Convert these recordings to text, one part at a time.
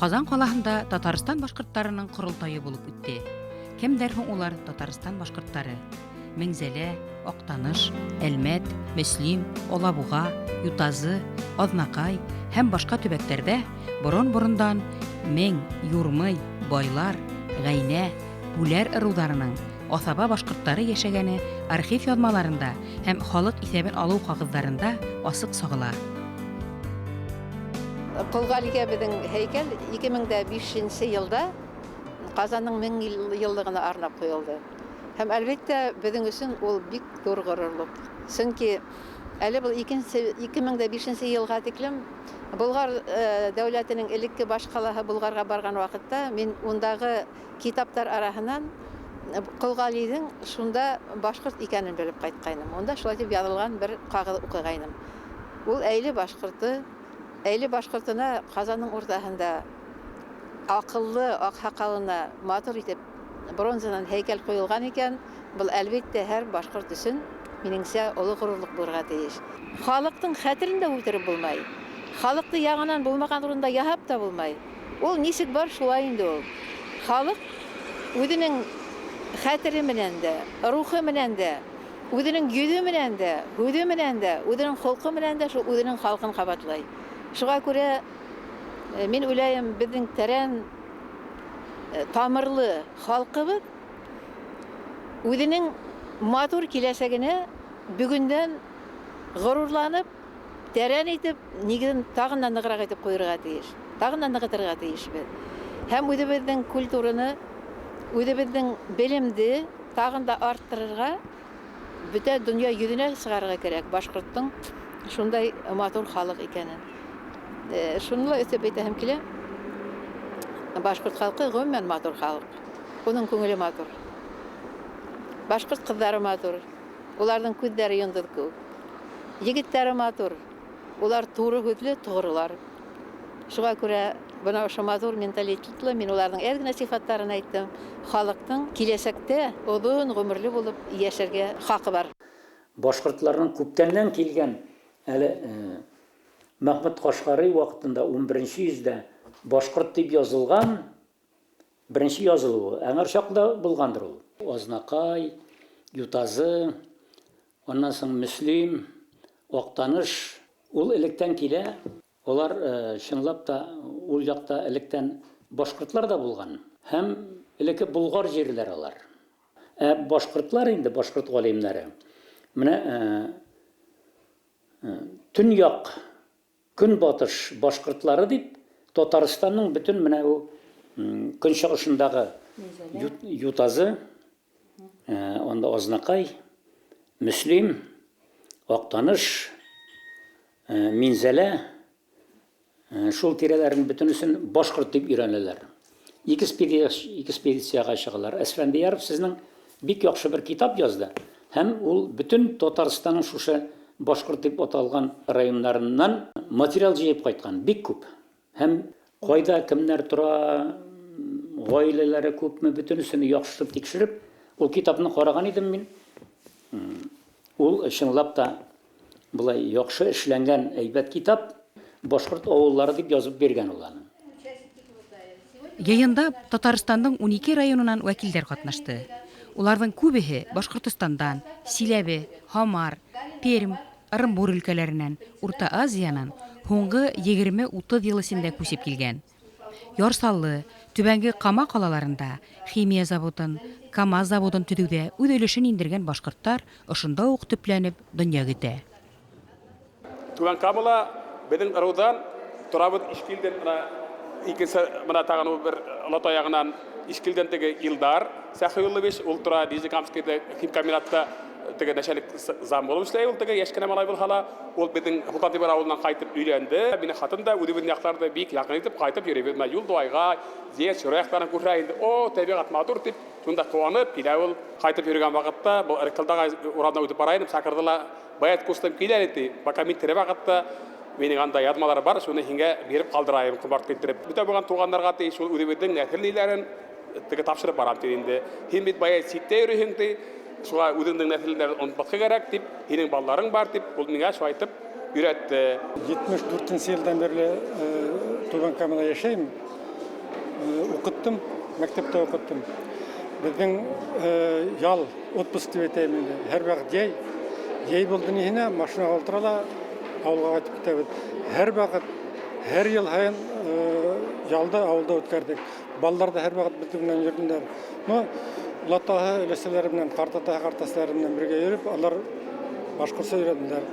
Казан ҡалаһында Татарстан башҡорттарының ҡоролтайы булып үтте. Кемдәр һуң улар Татарстан башҡорттары? Миңзәлә, Аҡтаныш, Әлмәт, Мөслим, Алабуға, Ютазы, Аҙнакай һәм башҡа төбәктәрҙә борон-борондан Мең, Юрмый, Байлар, Ғәйнә, Бүләр ырыуҙарының аҫаба башҡорттары йәшәгәне архив яҙмаларында һәм халыҡ иҫәбен алыу ҡағыҙҙарында асыҡ сағыла. Ҡол Ғәлигә беҙҙең һәйкәл 2005 нче елда Ҡазанның 1000 еллыгына арнап ҡуйылды. Һәм, әлбиттә, беҙҙең өсөн ул бик ҙур ғорурлыҡ. Сөнки әле был икенсе 2005 нче елға тиклем Болғар дәүләтенең элекке баш ҡалаһы Болғарға барған ваҡытта мин ундағы китаптар араһынан Ҡол Ғәлиҙең шунда башҡорт икәнен белеп ҡайтҡайным. Унда шулай тип яҙылған бер ҡағыҙ уҡығайным. Ул Әйле башҡорто, Әйле башҡортона Ҡазанның уртаһында аҡыллы аҡһаҡалына матур итеп бронзанан һәйкәл ҡуйылған икән, был, әлбиттә, һәр башҡорт өсөн, минеңсә, оло ғорурлыҡ булырға тейеш. Халыҡтың хәтерен дә үлтереп булмай. Халыҡты яңынан булмаған урында яһап та булмай. Ул нисек бар, шулай инде ул. Халыҡ үҙенең хәтере менән дә, рухы менән дә, үзенең йөҙө менән дә, һүҙе менән дә, үзенең холҡо менән дә шул үзенең халҡын ҡабатлай. Шуға күрә, мин уйлайым, беҙҙең тәрән тамырлы халҡыбыҙ үзенең матур киләсәгенә бөгөндән ғорурланып, тәрән итеп, нигеҙен тағын да нығыраҡ итеп ҡуйырға тейеш. Тағын да нығытырға тейешбеҙ. Һәм үҙебеҙҙең культураны, үҙебеҙҙең белемде тағын да арттырырға, бөтә донъя йөҙөнә сығарырға кәрәк башҡорттоң шундай матур халыҡ икәнен. Шуны ла өҫтәп әйтәһем килә, башҡорт халҡы ғөмүмән матур халыҡ. Уның күңеле матур. Башҡорт ҡыҙҙары матур. Уларҙың күҙҙәре йондоҙ кеүек. Егеттәре матур. Улар туры һүҙле, тоғролар. Шуға күрә бына ошо матур менталитетлы, мин уларҙың әҙ генә сифаттарын әйттем, халыҡтың киләсәктә оҙон ғүмерле булып йәшәргә хаҡы бар. Башкортларның күптәннән килгән әле Мәхмүт Кашгарый вакытында 11 йөздә башкорт дип язылган беренче язылуы. Аңар чаклы булгандыр ул. Азнакай, Ютазы, аннан соң Мөслим, Актаныш ул электән килә. Алар чынлап та ул якта электән башкортлар да булган һәм элекке болгар җирләре алар. Ә башкортлар инде, башкорт галимнәре, менә төньяк көнбатыш башкортлары дип Татарстанның бөтен менә ул көнчыгышындагы Ютазы, анда Азнакай, Мөслим, Актаныш, Минзәлә, шул тирәләрнең бөтенесен башкорт дип өйрәнәләр. Экспедициягә чыгалар. Әсфәндияров сезнең бик яхшы бер китап язды. Һәм ул бөтен Татарстанның шушы башкорт дип аталган районнарыннан материал җыеп кайткан, бик күп. Һәм кайда кемнәр тора, гаиләләре күпме, бөтенесен яхшыртып тикшереп, ул китапны караган идем мин. Ул чынлап та болай яхшы эшләнгән әйбәт китап, башкорт авыллары дип язып биргән ул аны. Йыйында Татарстанның 12 районынан вәкилдәр катнашты. Уларҙың күбеһе Башҡортостандан, Силәбе, Һамар, Пермь, Ырымбур өлкәләренән, Урта Азиянан һуңғы 20-30 йыл эсендә күсеп килгән. Яр Саллы, Түбәнге Кама ҡалаларында химия заводын, КАМАЗ заводын төҙөүҙә үҙ өлөшөн индергән башҡорттар ошонда уҡ төпләнеп донъя көтә. Түбән Камала беҙҙең ырыуҙан торабыҙ Ишкилден, мына икенсе, мына тағын ул бер олатай яғынан Ишкилден теге Илдар Сәхиуллович, ул тора Нижнекамскийҙа химкомбинатта теге нәшәлек зам булып эшләй, ул теге йәш кенә малай булһа ла, ул беҙҙең Һолтантимер ауылынан ҡайтып өйләнде. Минең хатын да үҙебеҙҙең яҡтарҙы бик яҡын итеп ҡайтып йөрөйбөҙ. Мына Юлдыбайға, Зият Чура яҡтарын күрһә инде, о, тәбиғәт матур дип, шунда ҡыуанып килә ул. Ҡайтып йөрөгән ваҡытта, был Ырҡылдаға урамдан үтеп бара инем, саҡырҙы ла, Баят ҡустым, кил әле, ти. Пока мин тере ваҡытта минең анда яҙмалар бар, шуны һиңә биреп ҡалдырайым, ҡомарт килтереп. Бөтә булған туғаннарға, ти, шул үҙебеҙҙең нәҫел ниләрен теге тапшырып барам, ти инде. Һин бит баят ситтә йөрөйһөң, ти. Шуға үҙеңдең нәҫелеңдәрен онотмаҫҡа кәрәк, дип, һинең балаларың бар, дип, ул миңа шулай итеп өйрәтте. 74 нче елдан бирле Түбән Камада яшәйм. Укыттым, мәктәптә укыттым. Безнең ял, отпуск дип әйтәйем инде. Һәрвакыт җәй. Җәй булды ниһенә, машинага утыра да авылга кайтып китәбез. Һәрвакыт, һәр ел һаен ялда авылда үткәрдек. Балалар да һәрвакыт безнең белән йөрделәр. Ну, олатаһы, өләсәләре белән, картатаһы, картәсәләре белән бергә йөреп, алар башкортча өйрәнделәр.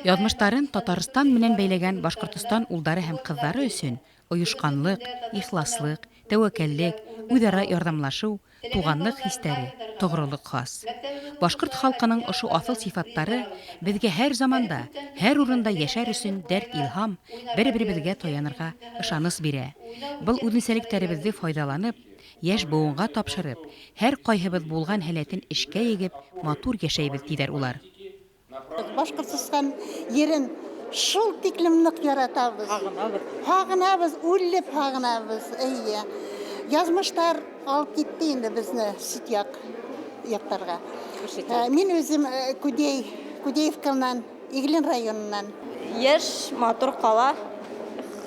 Язмышларын Татарстан менән бәйләгән Башкортостан улдары һәм кызлары өчен оешканлык, ихласлык, тәвәккәллек, үзара ярдәмләшү, туганлык хисләре, тогрылык хас. Башкорт халкының ошо асыл сифатлары безгә һәр заманда, һәр урында яшәр өчен дәрт илһам, бер-беребезгә таянырга ышаныч бирә. Был үзенчәлекләребезне файдаланып, яшь буынга тапшырып, һәр кайһыбыз булган һәләтен эшкә егеп, матур яшәйбез, диләр улар. Башкортостан ерен шул тиклем нык яратабыз. Һагынабыз. Һагынабыз, үлеп һагынабыз. Әйе. Язмышлар алып китте инде безне чит як якларга. Мин үзем Кудей, Кудеевкадан, Иглин районыннан. Яшь, матур кала.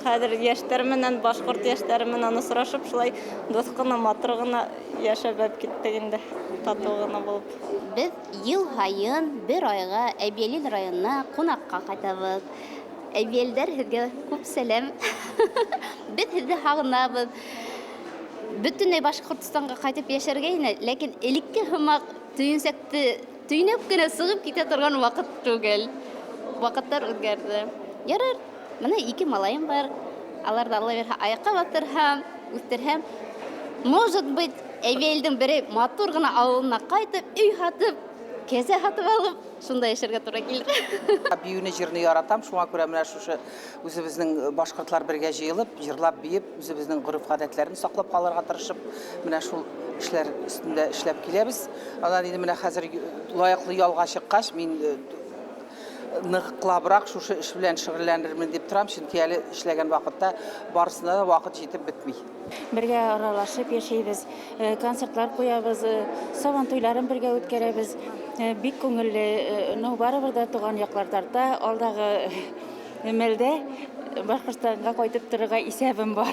Хәзер яшьләр менән, башкорт яшьләре менән очрашып, шулай дус кына, матур гына яшәп киттек инде, тату гына булып. Без ел һайын бер айга Әбйәлил районына кунакка кайтабыз. Әбйәлилдәр һеҙгә күп сәләм. Беҙ һеҙҙе һағынабыҙ. Бөтөнләй Башҡортостанға ҡайтып йәшәргә ине, ләкин элекке һымаҡ төйөнсәкте төйнәп кенә сығып китә торған ваҡыт түгел. Ваҡыттар үҙгәрҙе. Ярар, бына ике малайым бар. Аларҙы Алла бирһә аяҡҡа баҫтырһам, үҫтерһәм, может быть, Әбйәлилдең берәй матур ғына ауылына ҡайтып, өй һатып, кәзә һатып алып, шунда йәшәргә тура килер. Бейеүне, җырны яратам, шуңа күрә менә шушы үзебезнең башкортлар бергә җыелып, җырлап, биеп, үзебезнең гореф-гадәтләрен саклап калырга тырышып, менә шул эшләр өстендә эшләп киләбез. Аннан инде менә хәзер лаеклы ялга чыккач, мин ныклабрак шушы эш белән шөгыльләнермен дип торам, чөнки әле эшләгән вакытта барысына да вакыт җитеп бетми. Бергә аралашып яшәйбез, концертлар куябыз, сабан туйларын бергә үткәрәбез. Бик күңелле, ну, барыбер дә туган яклар тарта. Алдагы мәлдә Башкортостанга кайтып торырга исәбем бар.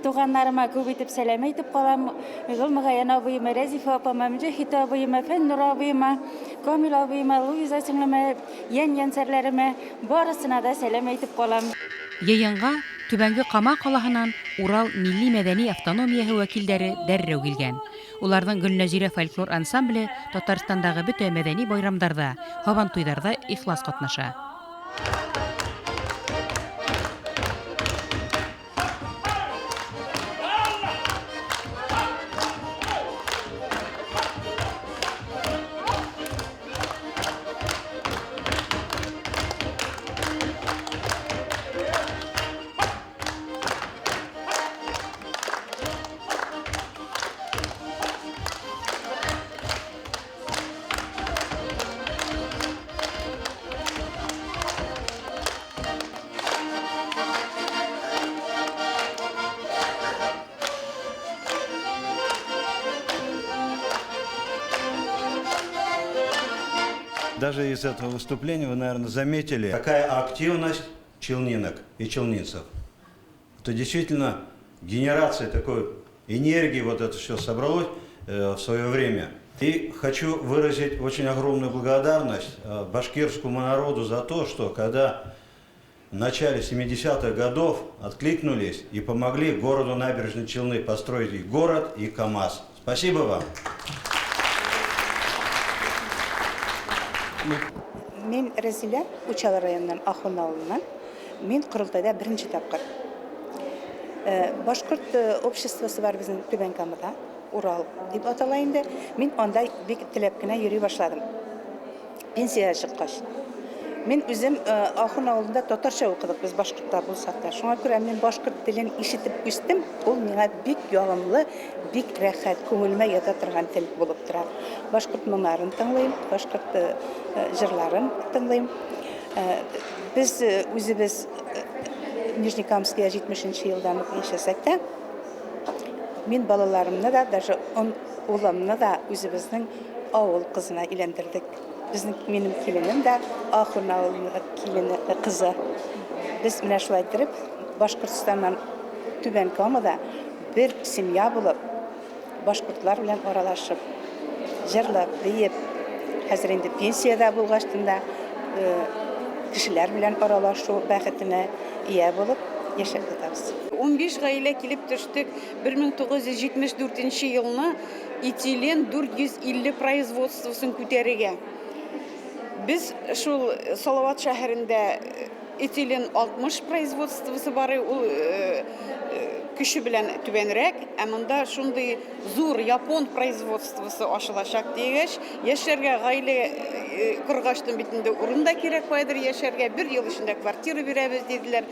Туганнарыма күп итеп сәлам әйтеп калам. Гөлмөгаян абыема, Рәзифа апама, Мөҗәһит абыема, Фәннур абыема, Камил абыема, Луиза сеңлемә, йән-йәнсәрләремә барысына да сәлам әйтеп калам. Йыйынға Түбәнге Кама ҡалаһынан Урал милли мәҙәни автономияһы вәкилдәре дәррәү килгән. Уларҙың Гөлнәзирә фольклор ансамбле Татарстандағы бөтә мәҙәни байрамдарҙа, һабантуйҙарҙа ихлас ҡатнаша. Даже из этого выступления вы, наверное, заметили, какая активность челнинок и челнинцев. Это действительно генерация такой энергии, вот это все собралось в свое время. И хочу выразить очень огромную благодарность башкирскому народу за то, что когда в начале 70-х годов откликнулись и помогли городу Набережные Челны построить и город, и КАМАЗ. Спасибо вам. Мин Рәзилә, Учалы районыннан, Ахун авылыннан. Мин Ҡоролтайҙа беренсе тапҡыр. Башҡорт обществосы бар беҙҙең Түбән Камада, Урал тип атала инде. Мин анда бик теләп кенә йөрөй башланым. Пенсияға сыҡҡас. Мин үҙем Ахун авылында татарса уҡыныҡ беҙ башҡорттар булһаҡ та. Шуңа күрә мин башҡорт телен ишетеп үҫтем. Ул миңа бик яғымлы, бик рәхәт, күңелемә ята торған тел булып тора. Башҡорт моңнарын тыңлайым, башҡорт җырларын тыңлайым. Беҙ үҙебеҙ Нижнекамскида 70-нче йылдан уҡ йәшәсәк тә, мин балаларымны да даже Улымны да үзебезнең авыл кызына өйләндердек. Безнең минем киленем дә Ахун авылының килене кызы. Без менә шулай иттереп Башкортстаннан Түбән Камада бер семья булып, башкортлар белән аралашып, җырлап, биеп, хәзер инде пенсиядә булгачтын да кешеләр белән аралашу бәхетенә ия булып яшәп ятабыз. 15 гаилә килеп төштек. 1974 нче елны этилен 450 производствосын күтәрергә. Без шул Салават шәһәрендә этилен 60 производствосы бар, ул көче белән түбәнрәк, ә монда шундый зур япон производствосы ачылачак дигәч, яшьләргә гаилә коргачтын бит инде урын да кирәк каядыр яшәргә, бер ел эчендә квартира бирәбез диделәр.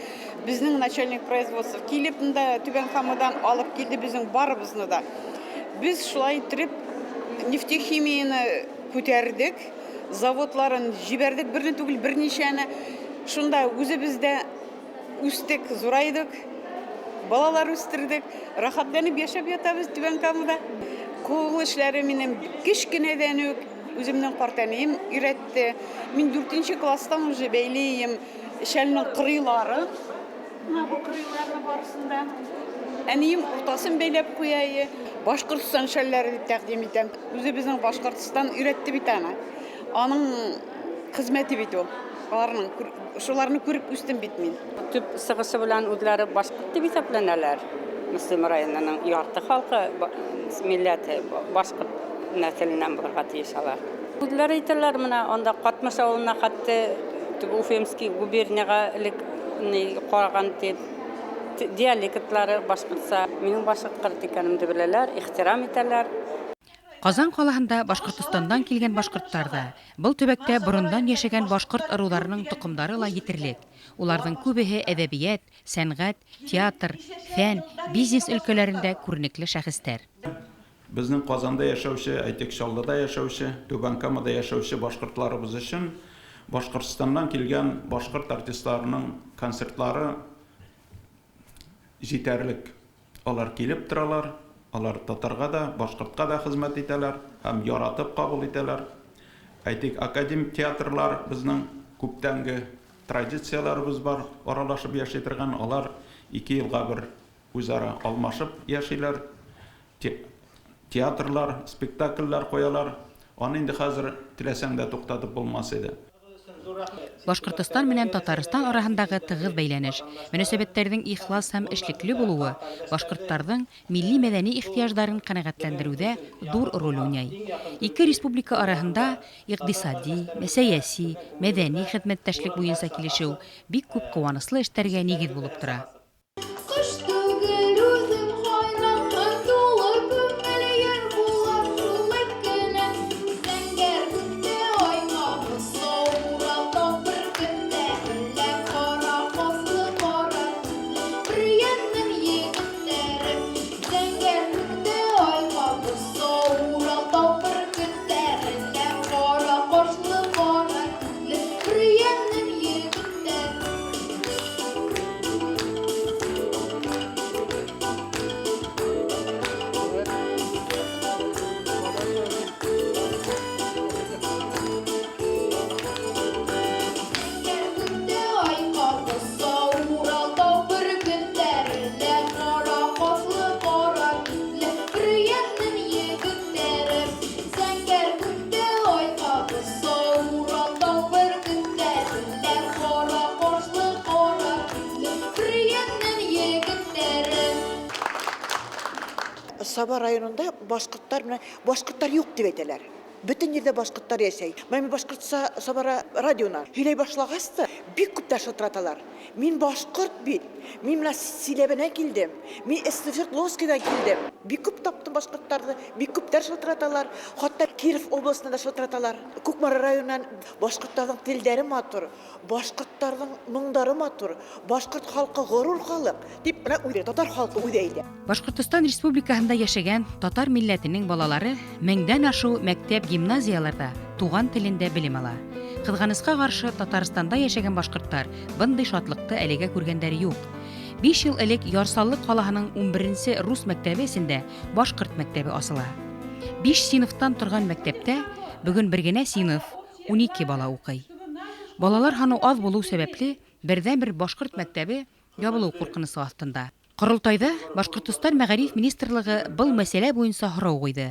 Безнең начальник производства килеп монда Түбән Камадан алып килде безнең барыбызны да. Без шулай иттереп нефтехимияне күтәрдек, заводларын җибәрдек, берне түгел, берничәне. Шунда үзебез дә үстек, зурайдык, балалар үстердек, рәхәтләнеп яшәп ятабыз Түбән Камада. Кул эшләре минем кечкенәдән үк үземнең картәнием өйрәтте. Мин 4 класстан уже бәйлием шәлнең кырыйларын. Менә бу кырыйларны барысын да. Әнием уртасын бәйләп куя. Башкортстан шәлләре дип тәкъдим итәм. Үзебезнең Башкортстан өйрәтте бит аны. Аның хезмәте бит ул. Аларның шуларны күреп үстем бит мин. Төп сыгышы белән үзләре башкорт дип исәпләнәләр. Мөслим районының ярты халкы милләте башкорт нәселеннән булырга тиеш алар. Үзләре әйтәләр, менә анда Катмыш авылына хәтта Уфимский губернияга элек караган дип диалектлары башкортса, минем башкорт икәнемне беләләр, ихтирам итәләр. Казан калаһында Башкортостандан килгән башкортлар да, был төбәктә борындан яшәгән башкорт ыруларының тоҡомдары ла етерлек. Уларҙың күбеһе әҙәбиәт, сәнғәт, театр, фән, бизнес өлкәләрендә күренекле шәхестәр. Безнең Казанда яшәүче, әйтик, Чаллыда яшәүче, Түбән Камада яшәүче башкортларыбыз өчен Башкортостаннан килгән башкорт артистларының концертлары җитәрлек. Алар килеп торалар, алар татарга да, башкортка да хезмәт итәләр һәм яратып кабул итәләр. Әйтик, академик театрлар безнең күптәнге традицияләребез бар, аралашып яши торган, алар 2 елга бер үзара алмашып яшиләр. Театрлар, спектакльләр куялар. Аны инде хәзер теләсәң дә туктатып булмас иде. Башкортостан менән Татарстан араһындагы тығыҙ бәйләнеш, мөнәсәбәттәрҙең ихлас һәм эшлекле булыуы башҡорттарҙың милли мәҙәни ихтыяждарын ҡәнәғәтләндереүҙә ҙур роль уйнай. Ике республика араһында иҡтисади, сәйәси, мәҙәни хеҙмәттәшлек буйынса килешеү бик күп ҡыуаныслы эштәргә нигеҙ булып тора. Саба районында башкортлар менә башкортлар юк дип әйтәләр. Бөтен җирдә башкортлар яшәй. Менә мин башкортса Саба радиона һөйләй башлагач та бик күп тә шылтыраталар. Мин башкорт бит. Мин менә Силәбенә килдем. Мин Свердловскийдан килдем. Бик күп таптым башкортларны, бик күптәр шылтыраталар. Хәтта Киров областына да шылтыраталар. Кукмара районыннан башкортларның телдәре матур, башкортларның моңдары матур, башкорт халкы горур халык дип менә үзе татар халкы үзе әйтә. Башкортостан Республикаһында яшәгән татар милләтенең балалары меңдән ашыу мәктәп, гимназияларда туган телендә белем ала. Ҡыҙғанысҡа ҡаршы Татарстанда йәшәгән башҡорттар бындай шатлыҡты әлегә күргәндәре юҡ. 5 йыл элек Ярсаллы ҡалаһының 11-нсе рус мәктәбе эсендә башҡорт мәктәбе асыла. Биш синыфтан торған мәктәптә бөгөн бер генә синыф, 12 бала уҡый. Балалар һаны аҙ булыу сәбәпле, берҙән-бер башҡорт мәктәбе ябылыу ҡурҡынысы аҫтында. Ҡоролтайҙа Башҡортостан мәғариф министрлығы был мәсьәлә буйынса һорау ҡуйҙы.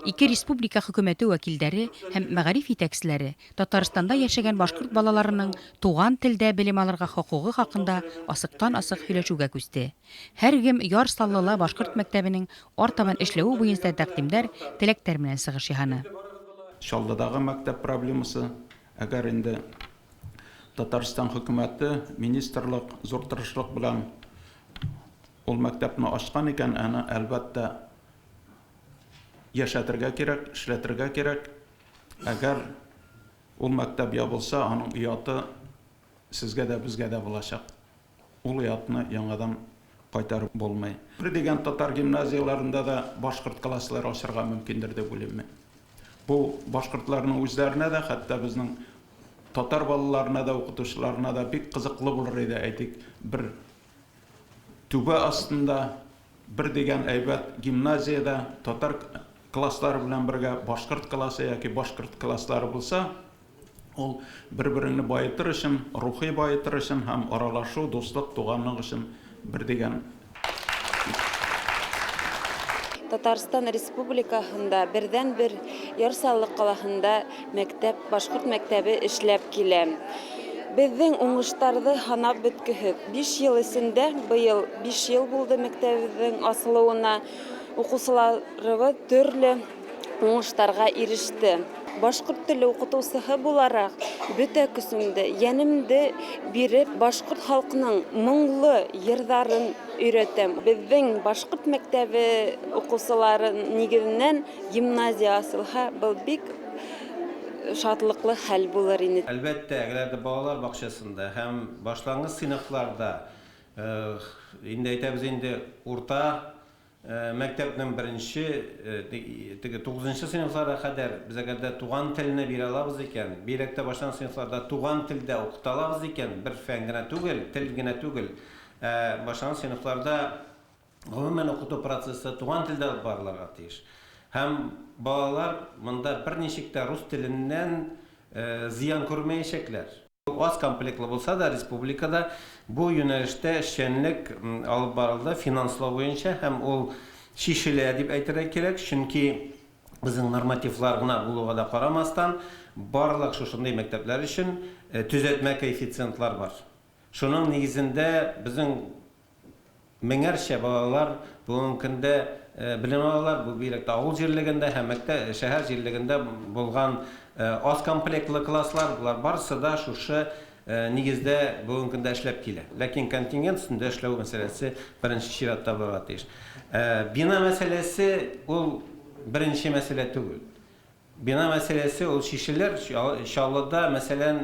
Ике республика хөкүмәте вәкилдәре һәм мәғариф етәкселәре Татарстанда йәшәгән башҡорт балаларының туған телдә белем алырға хоҡуғы хаҡында асыҡтан-асыҡ һөйләшеүгә күсте. Һәр кем Яр Саллыла башҡорт мәктәбенең артабан эшләүе буйынса тәҡдимдәр, теләктәр менән сығыш яһаны. Чаллыдағы мәктәп проблемасы, әгәр инде Татарстан хөкүмәте, министрлык зур тырышлык белән ул мәктәпне ачкан икән, аны әлбәттә яшәтергә кирәк, эшләтергә кирәк. Әгәр ул мәктәп ябылса, аның ояты сезгә дә, безгә дә булачак. Ул оятны яңадан кайтарып булмый. Бер дигән татар гимназияләрендә дә башкорт класслары ачарга мөмкиндер дип уйлыйм мин. Бу башкортларның үзләренә дә, хәтта безнең татар балаларына да, укытучыларына да бик кызыклы булыр иде, әйтик, бер түбә астында бер дигән әйбәт гимназиядә татар класслары белән бергә башкорт классы яки башкорт класслары булса, ул бер-береңне байытыр өчен, рухи байытыр өчен һәм аралашу, дуслык, туганлык өчен бер дигән. Татарстан Республикаһында берҙән-бер Яр Саллы ҡалаһында мәктәп, башҡорт мәктәбе эшләп килә. Беҙҙең уңыштарҙы һанап бөткөһөҙ. 5 йыл эсендә, быйыл 5 йыл булды мәктәбебеҙҙең асылыуына, уҡыусыларыбыҙ төрлө уңыштарға иреште. Башҡорт теле уҡытыусыһы булараҡ бөтә көсөмдө, йәнемде биреп, башҡорт халҡының моңло йырҙарын өйрәтәм. Беҙҙең башҡорт мәктәбе уҡыусылары нигеҙенән гимназия асылһа, был бик шатлыҡлы хәл булыр ине. Әлбәттә, әгәр дә балалар баҡсаһында һәм башланғыс синыфларҙа, инде әйтәбеҙ инде урта мәктәпнең беренче, теге туғыҙынсы сыйныфларға ҡәҙәр беҙ әгәр дә туған телене бирә алабыҙ икән, бигерәк тә башланғыс сыйныфларҙа туған телдә уҡыта алабыҙ икән, бер фән генә түгел, тел генә түгел, башланғыс сыйныфларҙа ғөмүмән уҡытыу процессы туған телдә алып барылырға тейеш. Һәм балалар бында бер нисек тә рус теленән зыян күрмәйәсәкләр. Аз комплектлы булса да, республикада бу юнәлештә эшчәнлек алып барылды финанслау буенча, һәм ул шишелә дип әйтергә кирәк, чөнки безнең нормативлар гына булуга да карамастан, барлык шушындый мәктәпләр өчен төзәтмә коэффициентлар бар. Шуның нигезендә безнең меңәрчә балалар бүгенге көндә белем алалар, бу бигрәк тә авыл җирлегендә һәм мәктәп, шәһәр җирлегендә булган аз комплектлы класслар, булар барысы да шушы нигездә бүгенге көндә эшләп килә. Ләкин контингент өстендә эшләү мәсьәләсе беренче чиратта булырга тиеш. Бина мәсьәләсе ул беренче мәсьәлә түгел. Бина мәсьәләсе ул шишелер. Чаллыда, мәсәлән,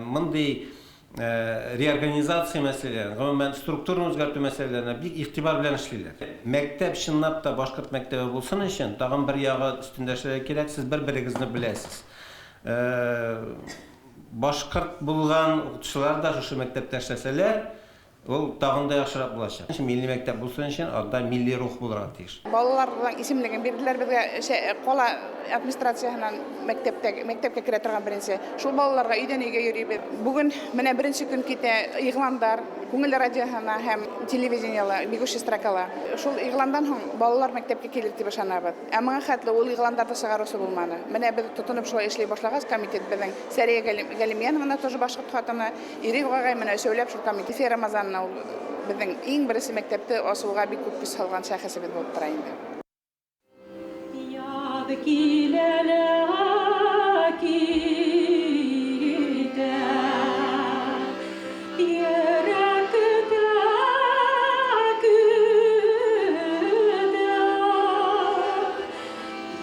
мондый реорганизация мәсьәләләрен, гомумән структураны үзгәртү мәсьәләләренә бик игътибар белән эшлиләр. Мәктәп чынлап та башкорт мәктәбе булсын өчен тагын бер ягы өстендә эшләргә кирәк, сез бер-берегезне беләсез. Башкорт булган укытучылар да шушы мәктәптә эшләсәләр, ул тагын да яхшырак булачак. Милли мәктәп булсын өчен анда милли рух булырга тиеш. Балаларның исемлеген бирделәр безгә, кала администрацияһынан мәктәпкә керә торган беренче. Шул балаларга өйдән өйгә йөрибез. Бүген менә беренче көн китә игъландар, Күңел радиоһына һәм телевидениела, бегущая строкала. Шул игъландан һуң балалар мәктәпкә килер дип ышанабыҙ. Ә моңа хәтле ул игъландарҙы сығарыусы булманы. Менә беҙ тотоноп шулай эшләй башлағас, комитет беҙҙең Сәрия Галимьяновна тоже башҡорт хатыны, Ирек ағай менән өсәүләп шул комитет. Ифе Рамазановна ул беҙҙең иң беренсе мәктәпте асыуға бик күп көс һалған шәхесебеҙ булып тора инде. Яҙ килә лә китә, йөрәк көтә, көтә,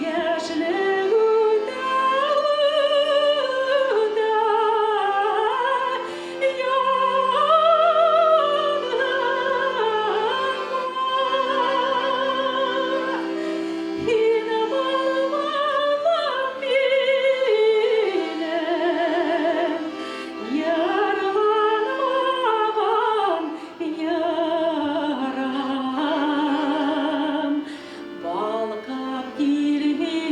йәшлек үтә, үтә, һин булманың минем, яраланмаған ярам, балҡып кил һин.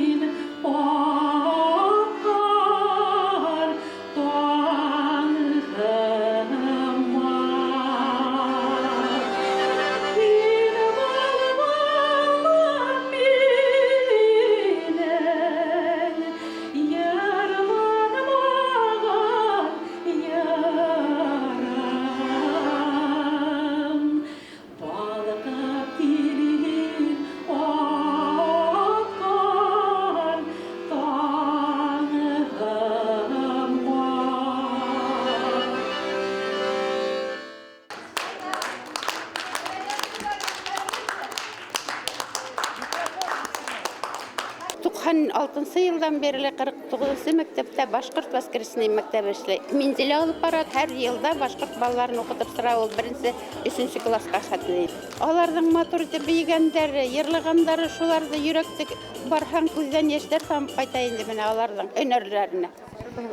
96 йылдан бирле 49 мәктәптә башҡорт воскресный мәктәбе эшләй. Минзәлә алып бара, һәр йылда башҡорт балаларын уҡытып сыға ул беренсе, өсөнсө класҡа хәтле. Аларҙың матур итеп бейегәндәре, йырлағандары, шуларҙы йөрәкте барһаң күҙҙән йәштәр тамып ҡайта инде менә аларҙың һөнәрләренә.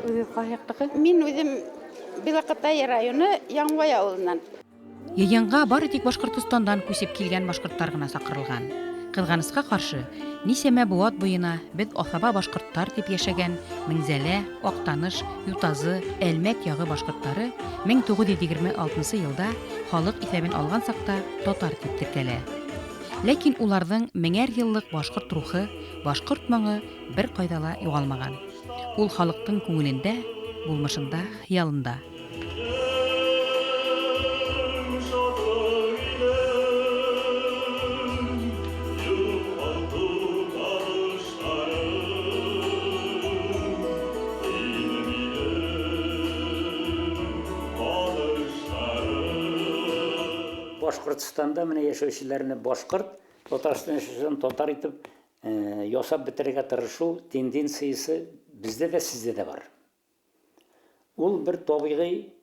Үҙегеҙ ҡайһы яҡтыҡы? Мин үҙем Белокатай районы Яңбай ауылынан. Йыйынға бары тик Башҡортостандан күсеп килгән башҡорттар ғына саҡырылған. Ҡыҙғанысҡа ҡаршы, нисәмә быуат буйына беҙ аҫаба башҡорттар тип йәшәгән Миңзәлә, Аҡтаныш, Ютазы, Әлмәт яғы башҡорттары 1926 йылда халыҡ иҫәбен алған саҡта татар тип теркәлә. Ләкин уларҙың меңәр йыллыҡ башҡорт рухы, башҡорт моңо бер ҡайҙа ла юғалмаған. Ул халыҡтың күңелендә, булмышында, хыялында. Башҡортостанда менә йәшәүселәрне башҡорт, Татарстан яшәүселәрен татар итеп ясап бетерергә тырышу тенденциясе бездә дә, сездә дә бар. Ул бер табигый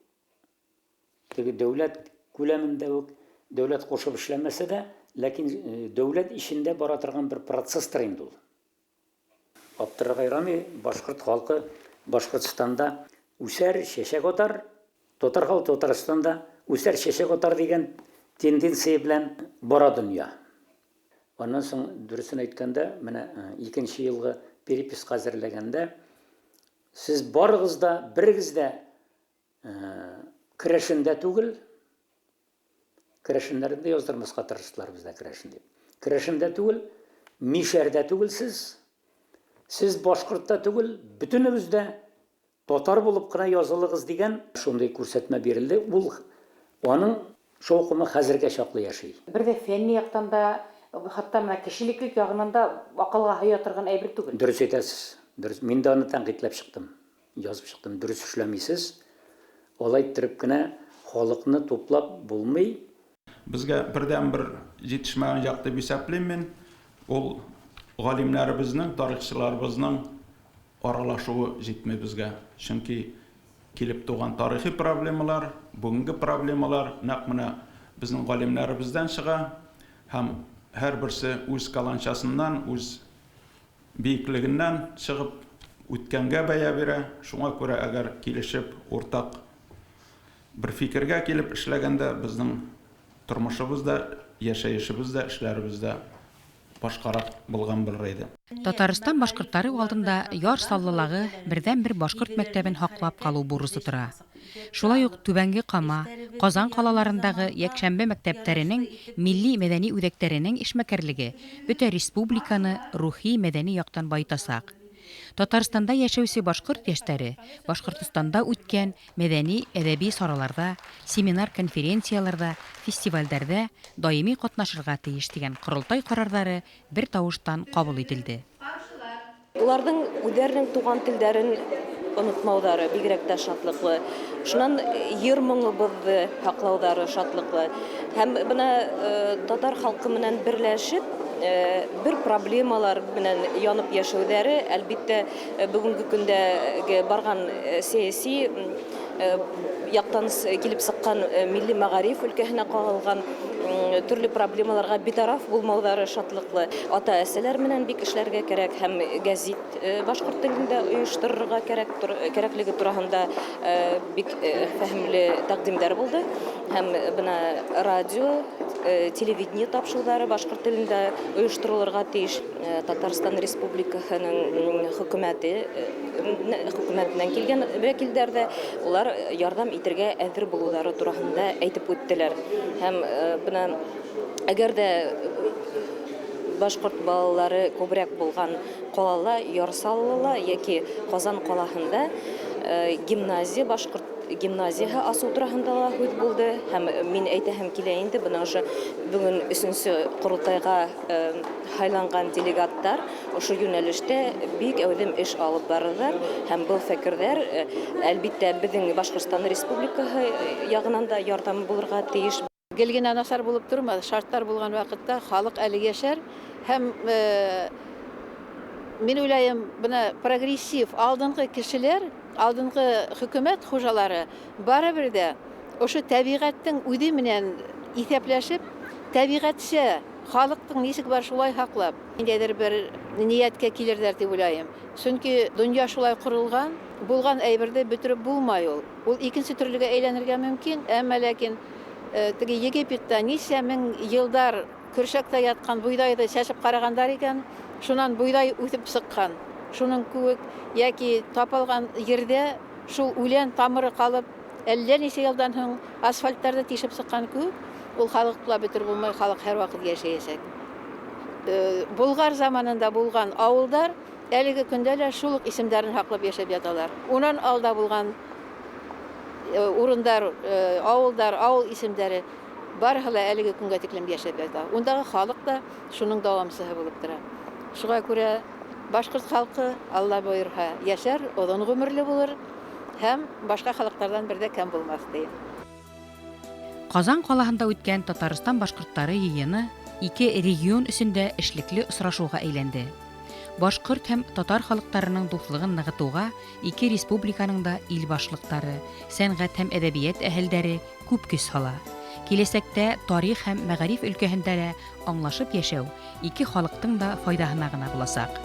теге дәүләт күләмендә үк дәүләт кушып эшләмәсә дә, ләкин дәүләт эчендә бара торган бер процесстыр инде ул. Аптырарга ярамый, башкорт халкы Башкортстанда үсәр, чәчәк атар, татар халкы Татарстанда үсәр, чәчәк атар дигән тенденция белән бара дөнья. Аннан соң, дөресен әйткәндә, менә икенче елгы переписка әзерләгәндә, сез барыгыз да, берегез дә керәшендә түгел, керәшеннәрне дә яздырмаска тырыштылар бездә керәшен дип. Керәшендә түгел, мишәрдә түгел сез, сез башкортта түгел, бөтенегез дә татар булып кына язылыгыз дигән шундый күрсәтмә бирелде. Ул аның шаукымы хәзергә чаклы яши. Бер дә фәнни яктан да, хатта менә кешелеклек ягынан да акылга һыя торган әйбер түгел. Дөрес әйтәсез. Дөрес. Мин дә аны тәнкыйтьләп чыктым. Язып чыктым. Дөрес эшләмисез. Алай иттереп кенә халыкны туплап булмый. Безгә бердәнбер җитешмәгән як дип исәплим мин, ул галимнәребезнең, тарихчыларыбызның аралашуы җитми безгә. Чөнки килеп туган тарихи проблемалар, бүгенге проблемалар нәкъ менә безнең галимнәребездән чыга һәм һәрберсе үз каланчасыннан, үз биеклегеннән чыгып үткәнгә бәя бирә. Шуңа күрә әгәр килешеп, уртак бер фикергә килеп эшләгәндә безнең тормышыбыз да, яшәешебез дә, эшләребез дә башкарак булган булыр иде. Татарстан башкортлары алдында Яр Саллылагы бердәнбер башкорт мәктәбен һаклап калу бурысы тора. Шулай ук Түбәнге Кама, Казан калаларындагы якшәмбе мәктәпләренең милли-мәдәни үзәкләренең эшмәкәрлеге бөтә республиканы рухи-мәдәни яктан баетасак. Татарстанда яшәүче башкорт яшьләре Башкортостанда үткән мәдәни, әдәби сараларда, семинар-конференцияләрдә, фестивальдәрдә даими катнашырга тиеш дигән корылтай карарлары бер тавыштан кабул ителде. Уларҙың үҙҙәренең туған телдәрен онотмауҙары бигерәк тә шатлыҡлы. Шунан йыр моңобоҙҙо һаҡлауҙары шатлыҡлы. Һәм бына татар халҡы менән берләшеп, бер проблемалар менән янып йәшәүҙәре, әлбиттә, бөгөнгө көндәге барған сәйәси яҡтан килеп сыҡҡан милли мәғариф өлкәһенә ҡағылған төрлө проблемаларға битараф булмауҙары шатлыҡлы. Ата-әсәләр менән бик эшләргә кәрәк һәм гәзит башҡорт телендә ойошторорға кәрәклеге тураһында бик фәһемле тәҡдимдәр булды. Һәм бына радио, телевидение тапшырыуҙары башҡорт телендә ойошторолорға тейеш. Татарстан Республикаһының хөкүмәтенән килгән вәкилдәр ҙә улар ярҙам итергә әҙер булыуҙары тураһында әйтеп үттеләр. Һәм бына әгәр ҙә башҡорт балалары күберәк булған ҡалала, Яр Саллыла йәки Ҡазан ҡалаһында гимназия, башҡорт гимназияһы асыу тураһында ла һүҙ булды. Һәм мин әйтәһем килә инде, бына ошо бөгөн өсөнсө ҡоролтайға һайланған делегаттар ошо йүнәлештә бик әүҙем эш алып барырҙар. Һәм был фекерҙәр, әлбиттә, беҙҙең Башҡортостан Республикаһы яғынан да ярҙам булырға тейеш. Гел генә насар булып тормаҫ, шарттар булған ваҡытта халыҡ әле йәшәр һәм Мин уйлайым, бына прогрессив алдынгы кешеләр, алдынгы хөкүмәт хужалары барыбер дә ошо тәбиғәттең үҙе менән иҫәпләшеп, тәбиғәтсә халыҡтың нисек бар шулай һаҡлап, ниндәйҙер бер ниәткә килерҙәр тип уйлайым. Сөнки донъя шулай ҡоролған, булған әйберҙе бөтөрөп булмай ул. Ул икенсе төрлөгә әйләнергә мөмкин, әммә ләкин теге Египетта нисә мең йылдар көршәктә ятҡан бойҙайҙы сәсеп ҡарағандар икән, шунан бойҙай үҫеп сыҡҡан. Шуның кеүек йәки тапалған ерҙә шул үлән тамыры ҡалып, әллә нисә йылдан һуң асфальттарҙы тишеп сыҡҡан кеүек, ул халыҡты ла бөтөрөп булмай, халыҡ һәр ваҡыт йәшәйәсәк. Булғар заманында булған ауылдар әлеге көндә лә шул уҡ исемдәрен һаҡлап йәшәп яталар. Унан алда булған урындар, ауылдар, ауыл исемдәре барыһы ла әлеге көнгә тиклем йәшәп ята. Ундағы халыҡ та шуның дауамсыһы булып тора. Шуға күрә башҡорт халҡы, Алла бойорһа, йәшәр, оҙон ғүмерле булыр һәм башҡа халыҡтарҙан бер ҙә кәм булмаҫ тием. Ҡазан ҡалаһында үткән Татарстан башҡорттары йыйыны ике регион өсөн дә эшлекле осрашыуға әйләнде. Башҡорт һәм татар халыҡтарының дуҫлығын нығытыуға ике республиканың да ил башлыҡтары, сәнғәт һәм әҙәбиәт әһелдәре күп көс һала. Киләсәктә тарих һәм мәғариф өлкәһендә лә аңлашып йәшәү ике халыҡтың да файҙаһына ғына буласаҡ.